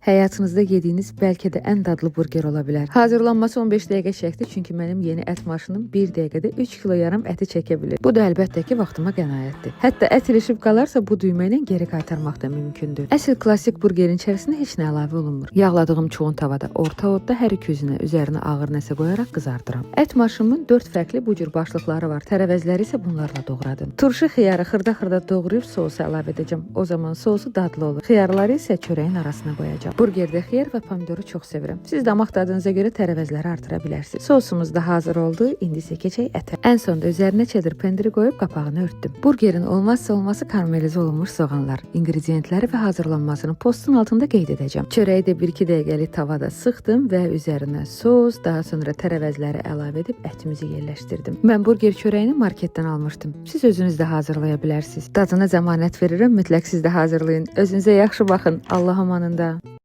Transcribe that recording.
Həyatınızda yediyiniz bəlkə də ən dadlı burger ola bilər. Hazırlanması 15 dəqiqə çəkdi, çünki mənim yeni ət maşınım 1 dəqiqədə 3 kilo yarım əti çəkə bilir. Bu da əlbəttə ki, vaxtıma qənaətdir. Hətta ət ilişib qalarsa bu düymə ilə geri qaytarmaq da mümkündür. Əsl klassik burgerin içərisinə heç nə əlavə olunmur. Yağladığım çoğun tavada orta odda hər iki üzünə üzərinə ağır nəsə qoyaraq qızardıram. Ət maşınımın 4 fərqli bu cür başlıqları var. Tərəvəzləri isə bunlarla doğradım. Turşu xiyarı xırda-xırda doğrayıb sousa əlavə edəcəm. O zaman sousu dadlı olur. Xiyarları isə çörəyin arasına qoyacağam. Burgerdə xiyar və pomidoru çox sevirəm. Siz damaq dadınıza görə tərəvəzləri artıra bilərsiniz. Sousumuz da hazır oldu. İndi isə keçək ətə. Ən sonda üzərinə cheddar pendiri qoyub qapağını örtdüm. Burgerin olmazsa olmazı karamelizə olunmuş soğanlar. İnqridiyentləri və hazırlanmasını postun altında qeyd edəcəm. Çörəyi də 1-2 dəqiqəlik tavada sıxdım və üzərinə sos, daha sonra tərəvəzləri əlavə edib ətimizi yerləşdirdim. Mən burger çörəyini marketdən almışdım. Siz özünüz də hazırlaya bilərsiniz. Dadına zəmanət verirəm, mütləq siz də hazırlayın. Özünüzə yaxşı baxın. Allah amanında.